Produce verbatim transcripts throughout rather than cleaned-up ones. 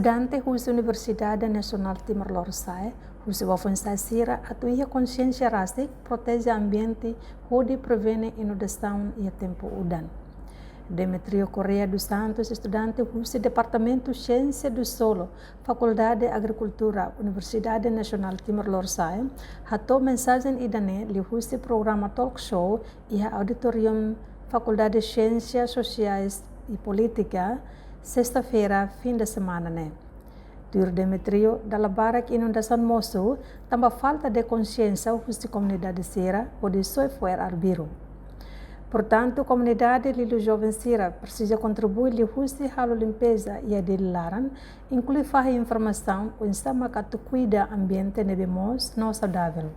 Estudante husi Universidade Nasionál Timor Lorosa'e husu ba foin-sa'e sira atu iha konsiénsia rasik, proteje ambiente hodi prevene inundasaun iha tempu udan. Demetrio Correia dos Santos, estudante husi Departamentu Siénsia do Solo, Fakuldade Agrikultura, Universidade Nasionál Timor Lorosa'e, hato'o mensajen ida-ne'e liuhusi programa talk show iha auditorium Fakuldade Siénsia Sosiais e Polítika, sesta-feira, fim de semana ne'e. Tuir Demetrio, dala barak inundasaun mosu tanba falta de konsiénsia husi komunidade sira hodi soe fo'er arbiru. Portantu, komunidade liuliu joven sira presiza kontribui liuhusi halo limpeza iha Dili laran, inklui fahe informasaun oinsá maka atu kuida ambiente ne'ebé moos no saudavel.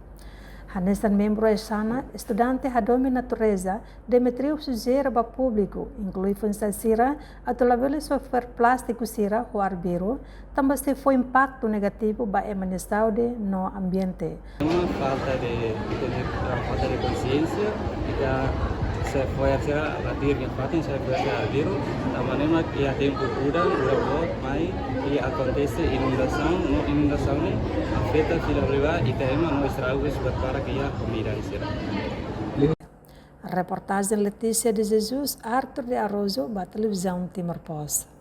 Hanesan membru Aisana, estudante hadomi natureza, Demetrio sujere ba públiku, inklui foin-sa'e sira, atu labele soe fo'er plástiku sira ho arbiru, tanba sei fó impaktu negativu ba ema nia saúde no ambiente. Ema falta de, de, falta de konsiénsia, ita soe fo'er sira la tuir nia fatin, soe fo'er sira arbiru, tanba ne'e mak iha tempu udan, udan boot mai, i akontese inundasaun, no inundasaun ne'e afeta fila ba ita ema no estragus buat barak iha komunidade sira. Reportajen Letícia de Jesus, Arthur de Araújo, ba Televizaun Timor Post.